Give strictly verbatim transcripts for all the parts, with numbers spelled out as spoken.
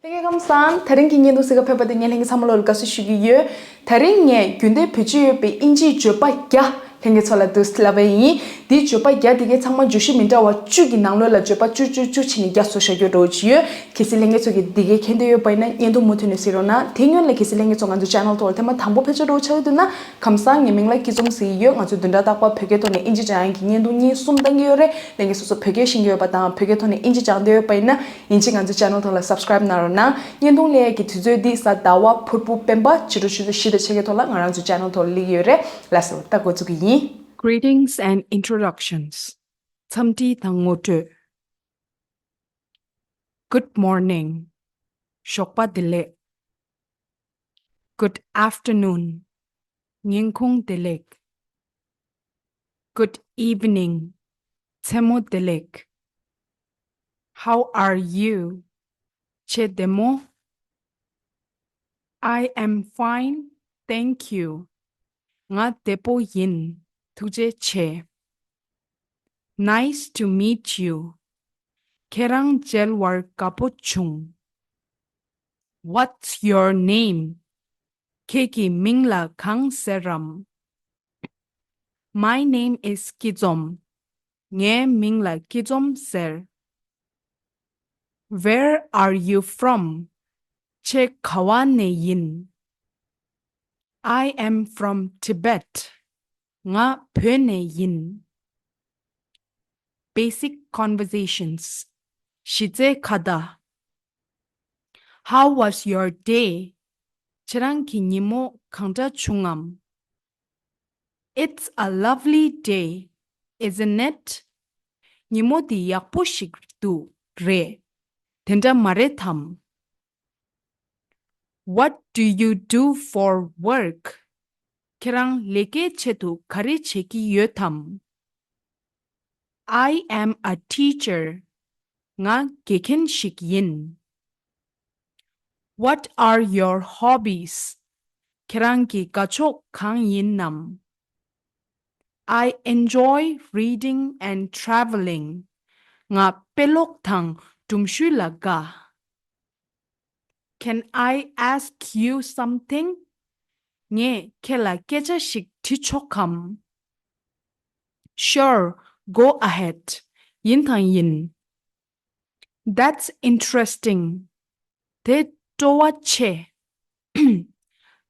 ལྷན་རྒྱས་ཁམས་བཟང་། དེ་རིང་གི་བརྙན་ཐུང་གཟིགས་ག་ཕེབས་པ་དེ་ངས་ལྷན་རྒྱས་ཚང་མ་ལོ་ལ་དགའ་བསུ་ཞུ་གི་ཡོད། དེ་རིང་ངས་རྒྱུན་ལྡན་བེད་སྤྱོད་ཡོད་པའི་དབྱིན་ཇིའི་བརྗོད་པ་བརྒྱ་ལྷན་རྒྱས་ཚོ་ལ་འདུག་ལབ་པ་ཡིན། དེའི་བརྗོད་པ་བརྒྱ་དེ་གའི་ཚང་མ་བརྗོད་གཞི་མི་འདྲ་བ་བཅུ་གི་ནང་ལོགས་ལ་བརྗོད་པ་བཅུ་བཅུ་བཅུ་བྱས་ནས་བརྒྱ་བཟོས་བཞག་རྒྱུ་འདྲ་བོ་ཅིག་ཡོད། གལ་སྲིད་ལྷན་རྒྱས་ཚོ་གིས་འདི་གའི་མཁྱེན་འདོད་ཡོད་པ་ཡིན་ན་བརྙན་ཐུང་མུ་མཐུད་ནས་གཟིགས་རོགས་གནང་། དེ་སྔོན་ལ་གལ་སྲིད་ལྷན་རྒྱས་ཚོ་ང་ཚོ་ཆེ་ནལ་ཐོག་ལ་ཐེངས་མ་དང་པོ་ཕེབས་ཆོག་འདྲ་བོ་ཆགས་ཀྱི་འདུག་ན། ཁམས་བཟང་། ངའི་མིང་ལ་སྐྱིད་འཛོམས་ཟེར་གྱི་ཡོད། ང་ཚོས་བདུན་ཕྲག་རྟག་པར་བོད་སྐད་ཐོག་ནས་དབྱིན་ཇི་སྦྱང་ཡག་གི་བརྙན་ཐུང་གཉིས་གསུམ་བཏང་གི་ཡོད་རེད། ལྷན་རྒྱས་སོ་སོ་བོད་སྐད་ཤེས་ཀྱི་ཡོད་པ་དང་བོད་སྐད་ཐོག་ནས་དབྱིན་ཇི་སྦྱང་འདོད་ཡོད་པ་ཡིན་ན། ཡིན་གཅིག་ང་ཚོའི་ཆེ་ནལ་ཐོག་ལ་སབ་སི་ཀྲའིབ་གནང་རོགས་གནང་། བརྙན་ཐུང་སླེབས་ཡག་གི་དུས་ཚོད་འདི་གཟའ་ཟླ་བ་ཕུར་བུ་སྤེན་པ་ཕྱི་དྲོ་ཆུ་ཚོད་བཞི་དང་ཕྱེད་ཀའི་ཐོག་ལ་ང་རང་ཚོའི་ཆེ་ནལ་ཐོག་ལ་སླེབས་ཀྱི་ཡོད་རེད། ལགས་སོ། ད་འགོ་འཛུགས་ཀྱི་ཡིན། Greetings and introductions. འཚམས་འདྲི་དང་ངོ་སྤྲོད། Good morning. ཞོགས་པ་བདེ་ལེགས། Good afternoon. ཉིན་གུང་བདེ་ལེགས། Good evening. མཚན་མོ་བདེ་ལེགས། How are you? ཁྱེད་བདེ་མོ། I am fine, thank you. ང་བདེ་པོ་ཡིན། ཐུགས་རྗེ་ཆེ། Nice to meet you. ཁྱེད་རང་མཇལ་བར་དགའ་པོ་བྱུང་། What's your name? ཁྱེད་ཀྱི་མིང་ལ་གང་ཟེར་རམ། My name is སྐྱིད་འཛོམས། ངའི་མིང་ལ་སྐྱིད་འཛོམས་ཟེར། Where are you from? ཁྱེད་ག་བ་ནས་ཡིན། I am from Tibet. ང་བོད་ནས་ཡིན། Basic conversations. གཞི་རྩའི་ཁ་བརྡ། How was your day? ཁྱེད་རང་གི་ཉིན་མོ་གང་འདྲ་བྱུང་ངམ། It's a lovely day, isn't it? ཉིན་མོ་འདི་ཡག་པོ་ཞིག་འདུག་རེད། དེ་འདྲ་མ་རེད་དམ། What do you do for work? ཁྱེད་རང་ལས་ཀའི་ཆེད་དུ་ག་རེ་བྱེད་ཀྱི་ཡོད་དམ། I am a teacher. ང་དགེ་རྒན་ཞིག་ཡིན། What are your hobbies? ཁྱེད་རང་གི་དགའ་ཕྱོགས་གང་ཡིན་ནམ། I enjoy reading and traveling. ང་དཔེ་ཀློག་དང་སྒྲུང་ཞུ་ལ་དགའ། Can I ask you something? ངས་ཁྱེད་ལ་སྐད་ཆ་ཞིག་དྲི་ཆོག་གམ། Sure, go ahead. ཡིན་དང་ཡིན། That's interesting. དེ་སྤྲོ་བ་ཆེ།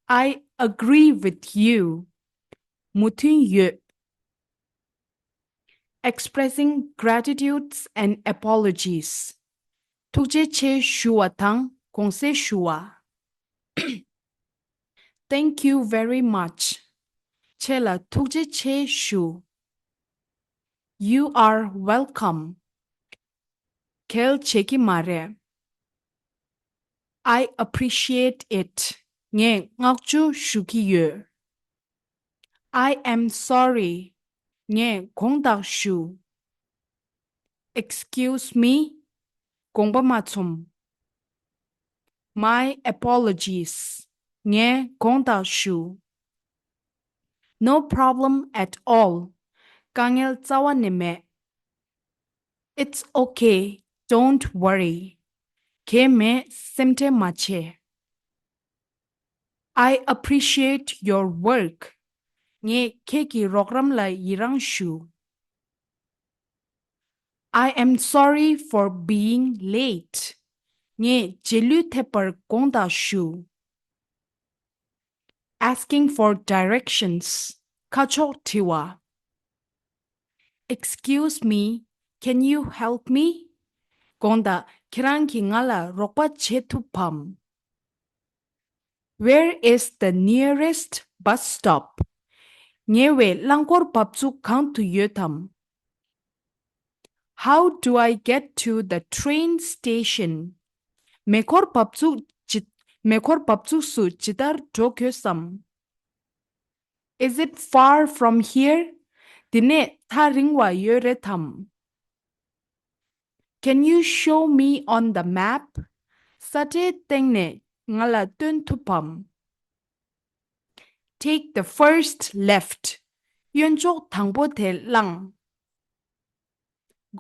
I agree with you. མོས་མཐུན་ཡོད། Expressing gratitudes and apologies. ཐུགས་རྗེ་ཆེ་ཞུ་བ་དང་དགོངས་སེལ་ཞུ་བ། Thank you very much. ཁྱེད་ལ་ཐུགས་རྗེ་ཆེ་ཞུ། You are welcome. གལ་ཆེ་གི་མ་རེད། I appreciate it. ངས་བསྔགས་བརྗོད་ཞུ་གི་ཡོད། I am sorry. ངས་དགོངས་དག་ཞུ། Excuse me. དགོངས་པ་མ་ཚོམ། My apologies. ངས་དགོངས་དག་ཞུ། No problem at all. དཀའ་ངལ་རྩ་བ་ནས་མེད། It's okay, don't worry. གལ་མེད། སེམས་ཁྲལ་མ་བྱེད། I appreciate your work. ངས་ཁྱེད་ཀྱི་རོགས་རམ་ལ་ཡི་རངས་ཞུ། I am sorry for being late. ངས་རྗེས་ལུས་ཐེབས་པར་དགོངས་དག་ཞུ། Asking for directions. ཁ་ཕྱོགས་དྲི་བ། Excuse me, can you help me? དགོངས་དག་ཁྱེད་རང་གིས་ང་ལ་རོགས་པ་བྱེད་ཐུབ་བམ། Where is the nearest bus stop? ཉེ་བའི་རླངས་འཁོར་བབས་ཚུགས་གང་དུ་ཡོད་དམ། How do I get to the train station? མེ་འཁོར་བབས་ཚུགས་ཇི། མེ་འཁོར་བབས་ཚུགས་སུ་ཇི་ལྟར་འགྲོ་དགོས་སམ། Is it far from here? འདི་ནས་ཐག་རིང་བ་ཡོད་རེད་དམ། Can you show me on the map? ས་ཁྲའི་སྟེང་ནས་ང་ལ་སྟོན་ཐུབ་བམ། Take the first left. གཡོན་ཕྱོགས་དང་པོ་དེ་བླངས།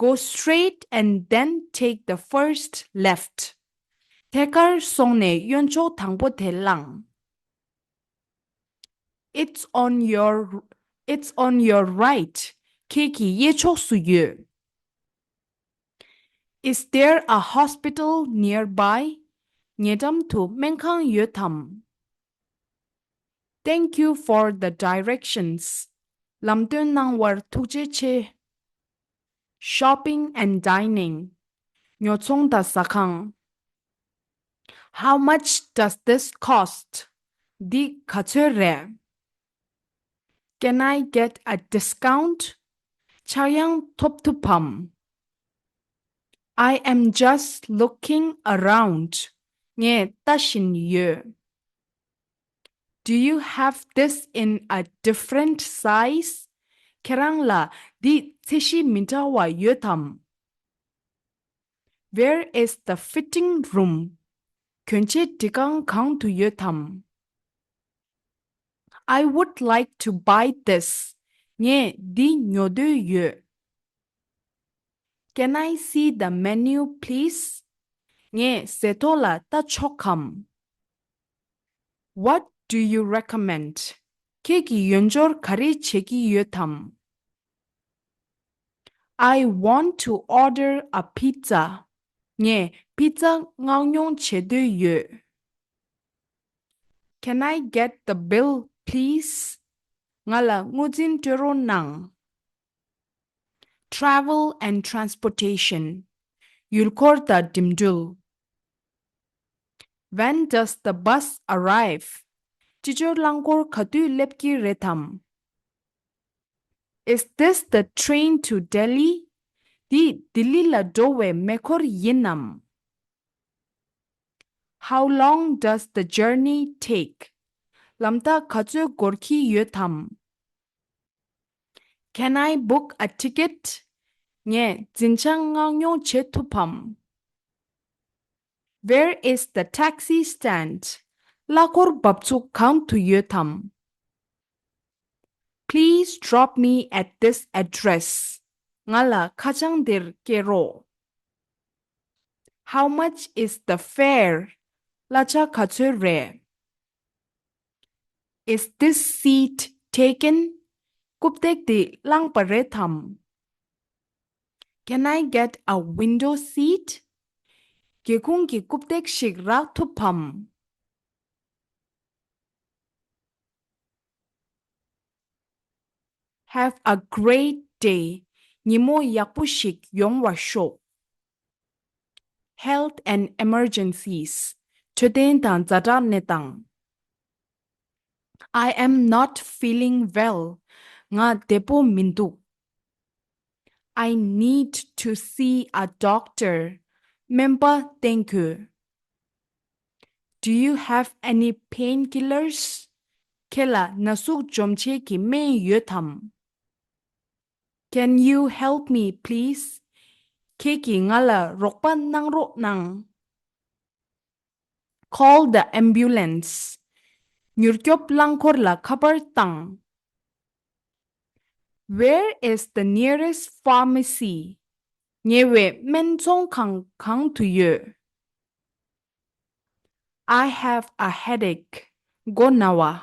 Go straight and then take the first left. ཐད་ཀར་སོང་ནས་གཡོན་ཕྱོགས་དང་པོ་དེ་བླངས། It's on your, it's on your right. ཁྱེད་ཀྱི་གཡས་ཕྱོགས་སུ་ཡོད། Is there a hospital nearby? ཉེ་འགྲམ་དུ་སྨན་ཁང་ཡོད་དམ། Thank you for the directions. ལམ་སྟོན་གནང་བར་ཐུགས་རྗེ་ཆེ། Shopping and dining. ཉོ་ཚོང་དང་ཟ་ཁང་། How much does this cost? འདི་ག་ཚོད་རེད། Can I get a discount? ཆག་ཡང་ཐོབ་ཐུབ་བམ། I am just looking around. ངས་ལྟ་བཞིན་ཡོད། Do you have this in a different size? ཁྱེད་རང་ལ་འདི་ཚད་གཞི་མི་འདྲ་བ་ཡོད་དམ། Where is the fitting room? གྱོན་ཆས་སྒྲིག་ཁང་གང་དུ་ཡོད་དམ། I would like to buy this. ངས་འདི་ཉོ་འདོད་ཡོད། Can I see the menu, please? ངས་ཟས་ཐོ་ལ་ལྟ་ཆོག་གམ། What do you recommend? ཁྱེད་ཀྱིས་ཡོན་སྦྱོར་ག་རེ་བྱེད་ཀྱི་ཡོད་དམ། I want to order a pizza. ངས་པི་ཛ་མངགས་ཉོ་བྱེད་འདོད་ཡོད། Can I get the bill, please? ང་ལ་དངུལ་འཛིན་སྤྲོད་རོགས་གནང་། Travel and transportation. ཡུལ་སྐོར་དང་འགྲིམ་འགྲུལ། When does the bus arrive? སྤྱི་སྤྱོད་རླངས་འཁོར་ག་དུས་སླེབས་ཀྱི་རེད་དམ། Is this the train to Delhi? འདི་ལྡི་ལི་ལ་འགྲོ་བའི་མེ་འཁོར་ཡིན་ནམ། How long does the journey take? ལམ་ཐག་ག་ཚོད་འགོར་གྱི་ཡོད་དམ། Can I book a ticket? ངས་འཛིན་བྱང་མངགས་ཉོ་བྱེད་ཐུབ་བམ། Where is the taxi stand? གླ་འཁོར་འབབ་ཚུགས་གང་དུ་ཡོད་དམ། Please drop me at this address. ང་ལ་ཁ་བྱང་འདིར་སྐྱེལ་རོགས། How much is the fare? གླ་ཆ་ག་ཚོད་རེད། Is this seat taken? རྐུབ་སྟེགས་འདི་བླངས་པ་རེད་དམ། Can I get a window seat? སྒེའུ་ཁུང་གི་རྐུབ་སྟེགས་ཤིག་རག་ཐུབ་བམ། Have a great day. ཉིན་མོ་ཡག་པོ་ཞིག་ཡོང་བར་ཤོག Health and emergencies. འཕྲོད་བསྟེན་དང་ཛ་དྲག་གནས་སྟངས། I am not feeling well. ང་བདེ་པོ་མི་འདུག I need to see a doctor. སྨན་པ་བསྟེན་དགོས། Do you have any painkillers? ཁྱེད་ལ་ན་ཟུག་འཇོམས་བྱེད་ཀྱི་སྨན་ཡོད་དམ། Can you help me, please? ཁྱེད་ཀྱིས་ང་ལ་རོགས་པ་གནང་རོགས་གནང་། Call the ambulance. མྱུར་སྐྱོབ་རླངས་འཁོར་ལ་ཁ་པར་བཏང་། Where is the nearest pharmacy? ཉེ་བའི་སྨན་ཚོང་ཁང་གང་དུ་ཡོད། I have a headache. མགོ་ན་བ།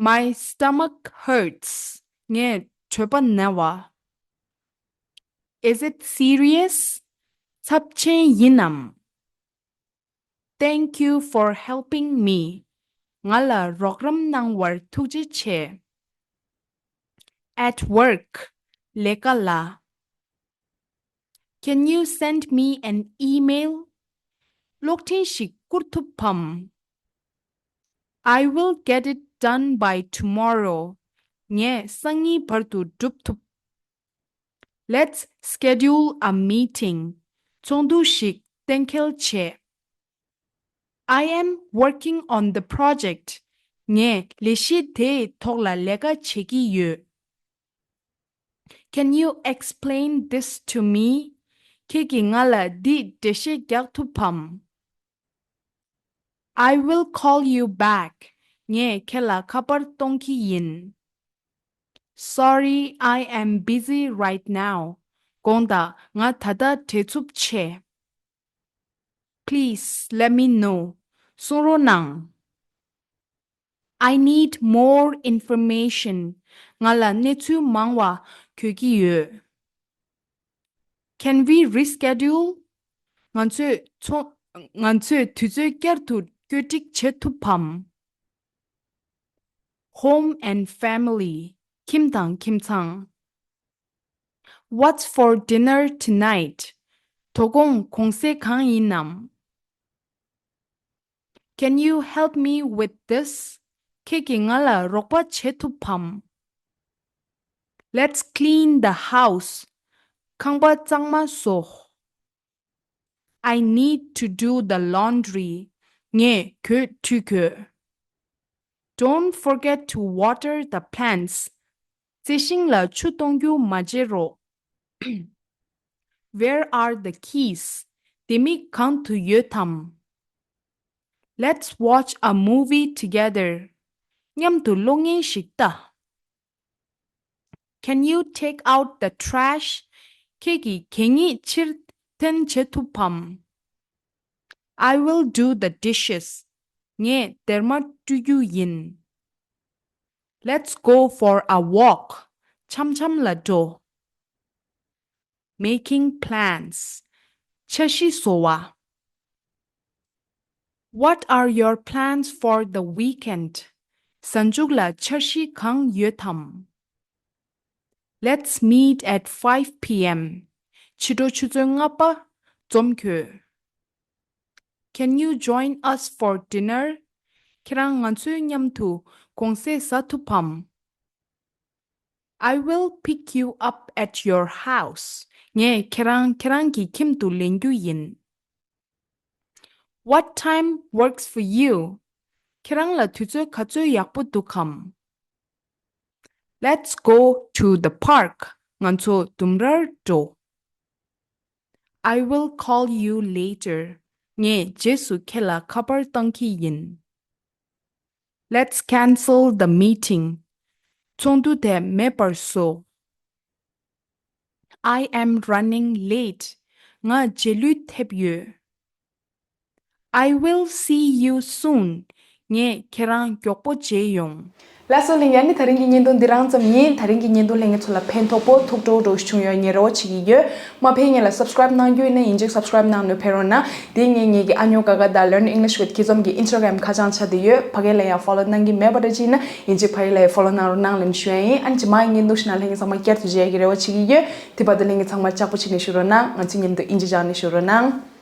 My stomach hurts. ངའི་གྲོད་པ་ན་བ། Is it serious? ཚབས་ཆེན་ཡིན་ནམ། Thank you for helping me. ང་ལ་རོགས་རམ་གནང་བར་ཐུགས་རྗེ་ཆེ། At work. ལས་ཀ་ལ། Can you send me an email? གློག་འཕྲིན་ཞིག་བསྐུར་ཐུབ་བམ། I will get it done by tomorrow. ངས་སང་ཉིན་བར་དུ་འགྲུབ་ཐུབ། Let's schedule a meeting. ཚོགས་འདུ་ཞིག་གཏན་འཁེལ་བྱེད། I am working on the project. ངས་ལས་གཞི་དེའི་ཐོག་ལ་ལས་ཀ་བྱེད་ཀྱི་ཡོད། Can you explain this to me? ཁྱེད་ཀྱིས་ང་ལ་འདི་འགྲེལ་བཤད་རྒྱག་ཐུབ་བམ། I will call you back. ངས་ཁྱེད་ལ་ཁ་པར་གཏོང་གི་ཡིན། Sorry, I am busy right now. དགོངས་དག་ང་ད་ལྟ་བྲེལ་འཚུབ་ཆེ། Please let me know. གསུང་རོགས་གནང་། I need more information. ང་ལ་གནས་ཚུལ་མང་བ་དགོས་ཀྱི་ཡོད། Can we reschedule? ང་ཚོས་ཚོ- ང་ཚོས་དུས་ཚོད་བསྐྱར་དུ་བཀོད་སྒྲིག་བྱེད་ཐུབ་བམ། Home and family. ཁྱིམ་དང་ཁྱིམ་ཚང་། What's for dinner tonight? དོ་དགོང་གུང་སེང་གང་ཡིན་ནམ། Can you help me with this? ཁྱེད་ཀྱིས་ང་ལ་རོགས་པ་བྱེད་ཐུབ་བམ། Let's clean the house. ཁང་པ་གཙང་མ་བཟོ། I need to do the laundry. ངས་གྱོད་བྲིས་དགོས། Don't forget to water the plants. རྩི་ཤིང་ལ་ཆུ་གཏོང་རྒྱུ་མ་བརྗེད་རོགས། Where are the keys? ལྡེ་མིག་གང་དུ་ཡོད་དམ། Let's watch a movie together. མཉམ་དུ་གློག་བརྙན་ཞིག་ལྟ། Can you take out the trash? ཁྱེད་ཀྱིས་གད་སྙིགས་ཕྱིར་འཐེན་བྱེད་ཐུབ་བམ། I will do the dishes. ངས་སྡེར་མ་བཀྲུ་རྒྱུ་ཡིན། Let's go for a walk. འཆམ་འཆམ་ལ་འགྲོ། Making plans. འཆར་གཞི་བཟོ་བ། What are your plans for the weekend? གཟའ་མཇུག་ལ་འཆར་གཞི་གང་ཡོད་དམ། Let's meet at five p.m. ཕྱི་དྲོ་ཆུ་ཚོད་ལྔ་པ་འཛོམས་དགོས། Can you join us for dinner? ཁྱེད་རང་ང་ཚོའི་མཉམ་དུ་གུང་སེང་ཟ་ཐུབ་བམ། I will pick you up at your house. ངས་ཁྱེད་རང་ཁྱེད་རང་གི་ཁྱིམ་དུ་ལེན་རྒྱུ་ཡིན། What time works for you? ཁྱེད་རང་ལ་དུས་ཚོད་ག་ཚོད་ཡག་པོ་འདུག་གམ། Let's go to the park. ང་ཚོ་ལྡུམ་རར་འགྲོ། I will call you later. ངས་རྗེས་སུ་ཁྱེད་ལ་ཁ་པར་བཏང་གི་ཡིན། Let's cancel the meeting. ཚོགས་འདུ་དེ་མེད་པར་བཟོ། I am running late. ང་རྗེས་ལུས་ཐེབས་ཡོད། I will see you soon. ངས་ཁྱེད་རང་མགྱོགས་པོ་མཇལ་ཡོང་། ལགས་སོ་ལྷན་རྒྱས། ཨ་ནི་དེ་རིང་གི་བརྙན་ཐུང་འདི་རང་ཙམ་ཡིན། དེ་རིང་གི་བརྙན་ཐུང་ལྷན་རྒྱས་ཚོ་ལ་ཕན་ཐོགས་པོ་ཐུགས་སྤྲོ་སྤྲོ་བྱུང་ཡོད་ངས་རེ་བ་བྱེད་ཀྱི་ཡོད། མ་ཕེབས་ངེད་ལ་subscribe གནང་རྒྱུ་ཡིན་ན་ཡིན་གཅིག་subscribe གནང་ནས་ཕེབས་རོགས་གནང་། དེ་ངས་ངེད་ཀྱི་ཨ་ཉོ་ཀ་ཀ་དང་Learn English with Kids Zone གི་Instagram ཁ་བྱང་ཆགས་བསྡད་ཡོད། ཕ་གི་ལ་ཡང་follow གནང་གི་མེད་པ་འདྲ་ཅིག་ཡིན་ན་ཡིན་གཅིག་ཕ་གི་ལ་ཡང་follow གནང་རོགས་གནང་ལབ་ནས་ཞུ་ཡ་ཡིན། ཨ་ནི་རྗེས་མ་ཡི་བརྙན་ཐུང་ཞིག་ནང་ལྷན་རྒྱས་ཚང་མ་བསྐྱར་དུ་མཇལ་ཡ་གི་རེ་བ་བྱེད་ཀྱི་ཡོད། དེ་བར་དུ་ལྷན་རྒྱས་ཚང་མ་ལྕགས་པོ་བྱས་ནས་བཞུགས་རོགས་གནང་། ང་ཚོའི་བརྙན་ཐུང་ཨིན་ཇི་སྦྱངས་ནས་བཞུགས་རོགས་གནང་།